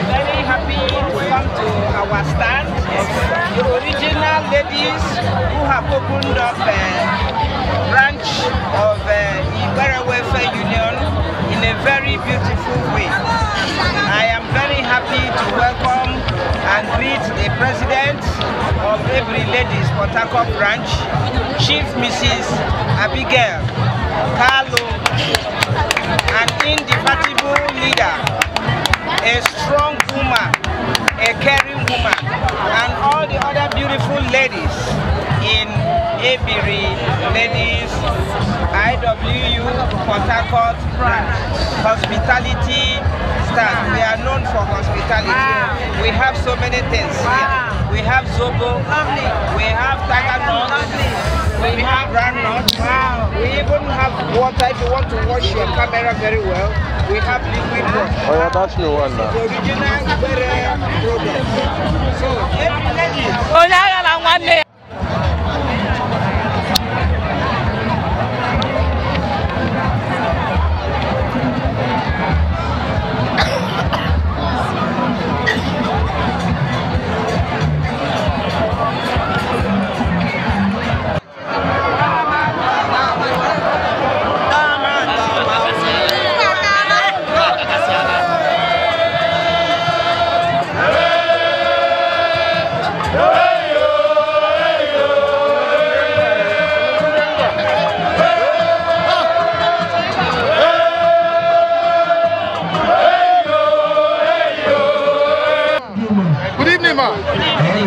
Very happy to come to our stand. The original ladies who have opened up a branch of Igbere Welfare Union in a very beautiful way. I am very happy to welcome and greet the president of Every Ladies Port Harcourt branch, Chief Mrs. Abigail Carlo, an indefatigable leader, a strong woman, a caring woman, and all the other beautiful ladies in Ebiri Ladies IWU Port Harcourt branch. Hospitality staff. We are known for hospitality. Wow. We have so many things here. We have zobo, we have tiger nuts, we have groundnuts. Wow. We even have water if you want to wash your camera very well. We have liquid wash. Oh yeah, that's new one now. The original Igbere product. So every lady.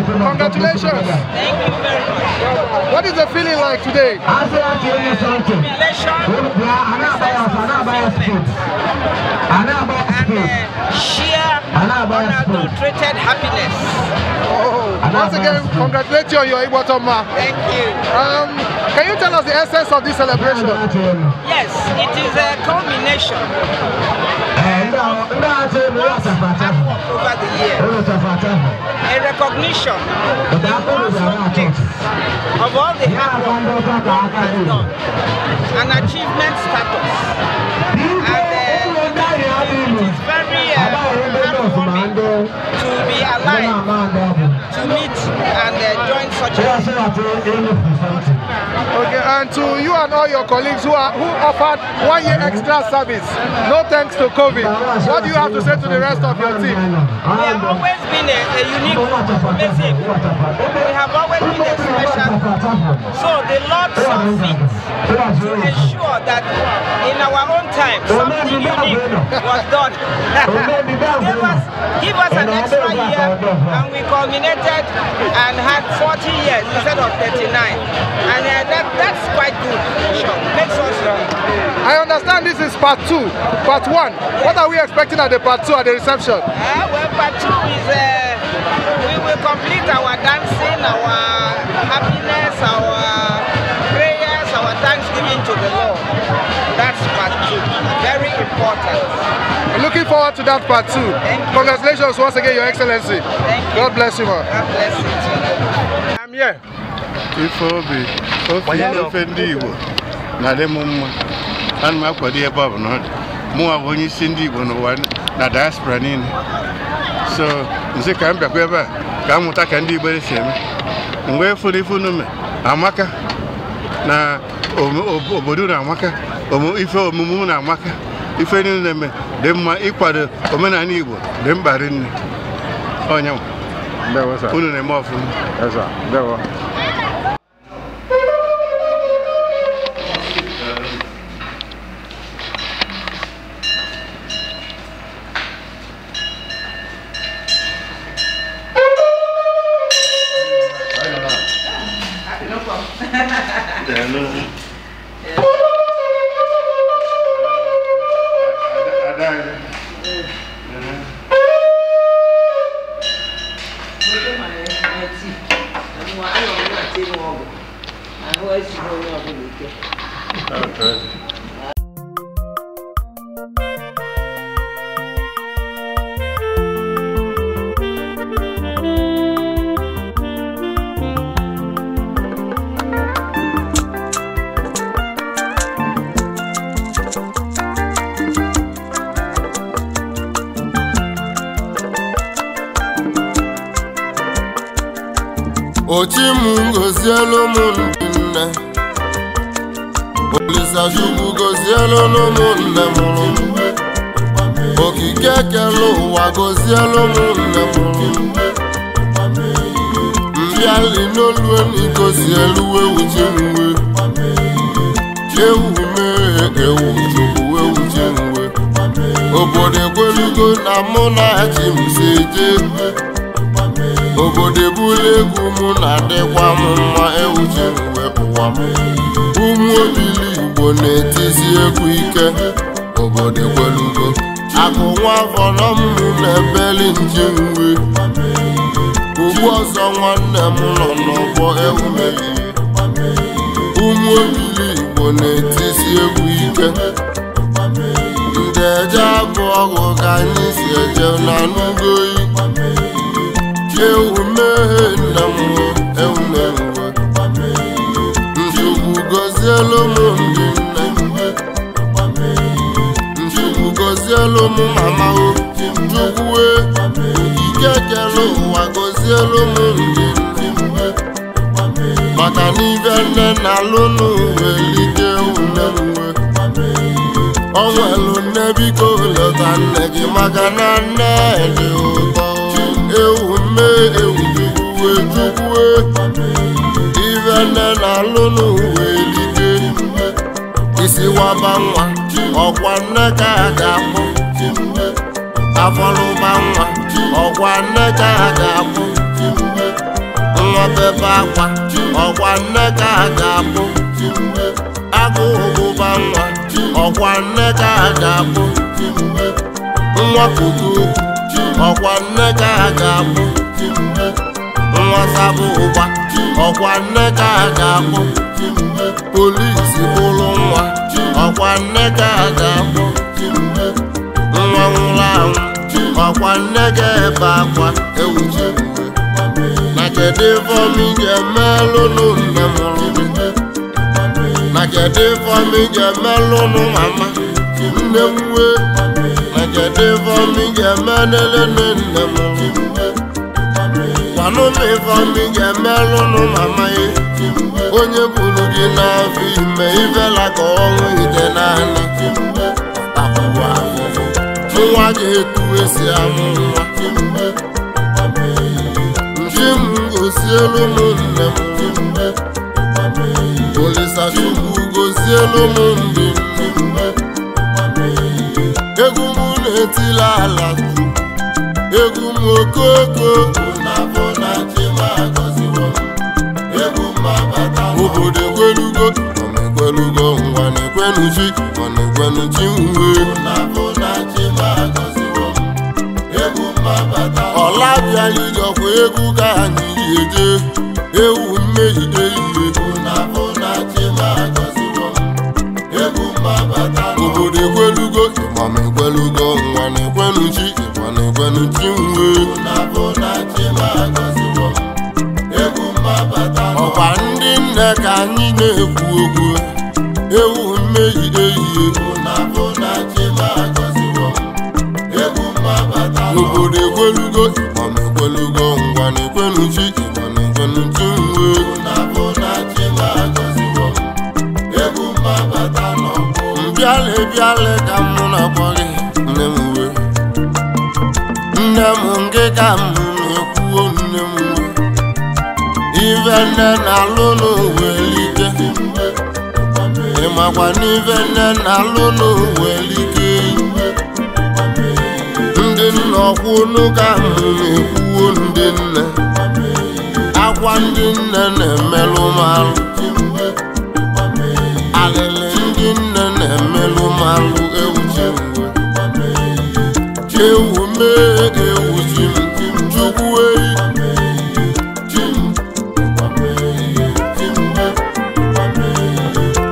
Congratulations. Thank you very much. What is the feeling like today? Elation, and sheer unadulterated happiness. Oh, once again, congratulate you on your Igbotomma. Thank you. Can you tell us the essence of this celebration? Yes, it is a culmination of hard work over the years, a recognition in one's own place of all the hard work one has done, an achievement status, and it is very heartwarming to be alive, to meet and join such a Okay, and to you and all your colleagues who offered 1 year extra service, no thanks to COVID, what do you have to say to the rest of your team? We have always been a unique, amazing. We have always been a special group. So the Lord saw fit to ensure that in our own time something unique was done. Give us an extra year, and we culminated and had 40 years instead of 39. And that's quite good. Sure. Makes us unique. I understand this is part two. Part one. Yes. What are we expecting at the part two at the reception? Well, Part two is we will complete our dancing, our happiness, our prayers, our thanksgiving to the Lord. That's part two. Very important. Looking forward to that part two. Thank you. Congratulations once again, Your Excellency. Thank you. God bless you, ma. God bless you too. I'm here. Ife obi ofe ofe ndị Igbo na-adị m mma. Ana m akwado ebe ọ bụ na ọ dị mụnwa bụ onye isi ndị Igbo n'ụwa na diaspora niile, so nzi ka m bịakwa ebe a ka m mụta ka ndị Igbo si eme mgbe ịfụrụ ife unu mee amaka na obodo na amaka, ife omume na amaka, ife niile na-eme dị mma. Ịkwado omenala Igbo dị mkpa rinne. Onye unu na-eme ọfụma. Ndewo. Ochi m gozielu m ndị nne, Olisa Chukwu gozielu m nne mụrụ m, Okike kelu ụwa gozielu m nne mụrụ m, Mbịali n'olu eni gozielu ewu ji nwe, ewu mee ewu Chukwu ewu ji nwe, obodo ekwelugo na mụ na chi m si jee. Obodo ebula egwu m na-adịkwa m mma ewu ji mgbe ụwa m. Ụmụ obili Igbo na-etizi egwu ike, obodo ekwelugo. Akụ nwa afọ nọ m na-ebeli nji nwe. Ugbu ọzọ nwanne m nọ n'ọgbọ ewu meghie. Ụmụ obili Igbo na-etizi egwu ike. Ndị eje abụ ọgụ ka anyị si eje na n'ugoyi. Ewu mee nna m, ewu mee Nchukwu gozielu m ndị nne, Nchukwu gozielu m mama o, Chukwu okike kelu ụwa gozielu m ndị nne, maka na ibe nne na-alụ n'ụwa elike ume uwe. O nwelu nne biko lọta nne gị maka na nne dị ụtọ. Ewu mee ewu chukwu chukwu ibe nne na-alụ n'ụwa elike. Isi waba nwa ọkwa nne ka a ga-akpọ, afọlụba nwa ọkwa nne ka a ga-akpọ, nwa bebe akwa ọkwa nne ka a ga-akpọ, agụụ gụba nwa ọkwa nne ka a ga-akpọ, nwa kuku ọkwa nne ka a ga-akpọ, nwa sabụ ụgba ọkwa nne ka a ga-akpọ, polisi bụrụ nwa ọkwa nne ka a ga-akpọ, nwa nwụrụ anwụ ọkwa nne ga-ebe akwa ewu ji uwe. Na kedu ife ọmị ga-emelụ nne mụrụ gị? Na kedu ife ọmị ga-emelụ mama nne m wee? Na kedu ife ọmị ga-emelele nne mụrụ gị? Gwanụ m ife ọmị ga-emelụ mama ye, onye buru gị n'afọ ime ifela ka ọnwụ ite naanị. Nwa ga-etu esi amụ nwa. Nchi m gozielu m nne m, Olisa Chukwu gozielu m ndị nne. Egwu m na-etila ala egwu m okoko, obodo ekwelugo, ọ na-ekwelugo ngwa na-ekwenu chi, ọ na-ekwenu chi nwe. bịala ijọkwa egwu ka anyị ji eje ewu mmehie ihe obodo ekwelugo ịgba na ekwelugo nwa na ekwenuchi ịgba na ekwenuchi nwe ọkwa ndị nne ka anyị na-ekwu okwu ewu mmehie ihe obodo ekwelugo ịgba na ekwelugo ngwa na ekwenuchi ịgba na ekwenuchi nwe mbịalị bịalị ka mụ na-akpọ gị nne m uwe nne m nke ka m na-ekwuo nne m uwe ife nne na-alụ n'ụwa elike ịmakwa n'ife nne na-alụ n'ụwa elike ndị nna ọkwụnụ ka m na-ekwuo ndị nne akwa ndị nne na-emelụ m alụ alịlị ndị nne na-emelụ m alụ ewu chi mgbe ewu mee ewu chi m chukwu eyi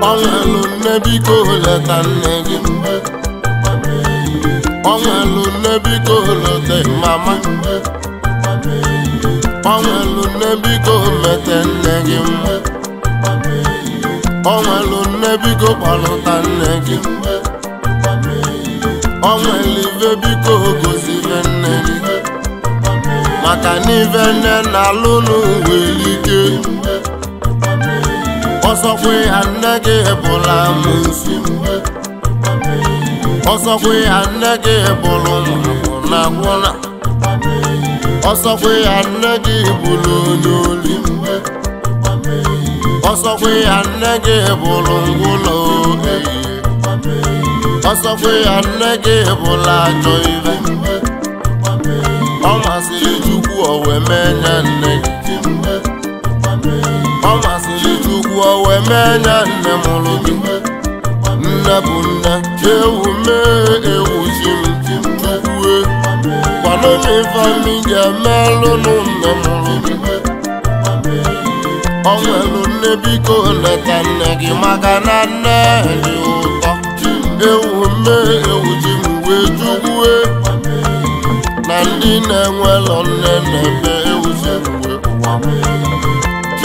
ọnwelụ nne biko leta nne gị ọnwelụ nne biko leta mama ọnwelụ nne biko mete nne gị mma ọnwelụ nne biko kpọlụta nne gị ọnwelụ ife biko gosive nne gị maka na ife nne na-alụ n'ụwa elike ọsọkwa ya nne gị bụla amụsụ ọsọkwa ya nne gị bụrụ na gwụna ọsọkwa ya nne gị bụrụ onye oli ọsọkwa ya nne gị bụrụ ngwụlọ ehihie ọsọkwa ya nne gị bụrụ ajọ ife ọ masịrị Chukwu o wee mee nye nne gị ọ masịrị Chukwu o wee mee nye nne mụrụ gị nne bụ nne ewu mee ewu chi m chukwue kwanụ m ifeomi ga-emelụnụ nne mụrụ gị ọnwelụ nne biko leta nne gị maka na nne dị ụtọ ewu mee ewu chi m wee chukwue na ndị na-enwelọ nne na-ebe ewu chi m wee ụwa m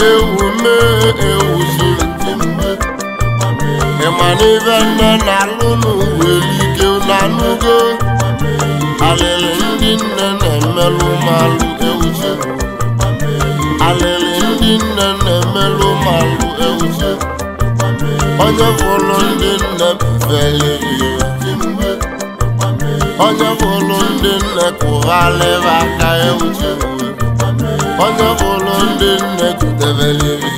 ewu mee ewu chi m ịma n'ife nne na-alụ n'ụwa elike na-anụgo alịlị ndị nne na-emelụ malụ ewu chi alịlị ndị nne na-emelụ malụ ewu chi onye fụlụ ndị nne feliri onye fụlụ ndị nne kụghalịba aka ewu chi onye fụlụ ndị nne kutebeliri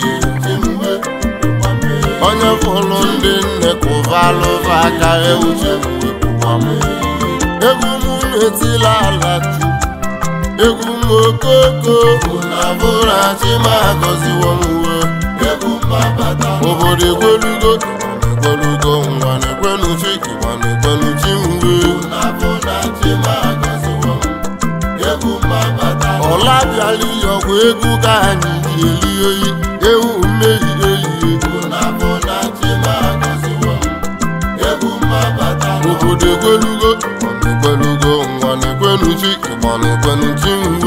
onye fụlụ ndị nne kụvalụva aka ewu chi egwu m etila ala chu egwu m okoko na bụra chi ma gọziwo m uwe obodo ekwelugo ekwelugo nwa na-ekwenu chi ịgba na-ekwenu chi mgbe ọla bịala iyọkwa egwu ka anyị ji eli oyi ewu mmehie ehihie obodo ekwelugo ekwelugo nwa na-ekwenu chi ịgba na-ekwenu chi mgbe.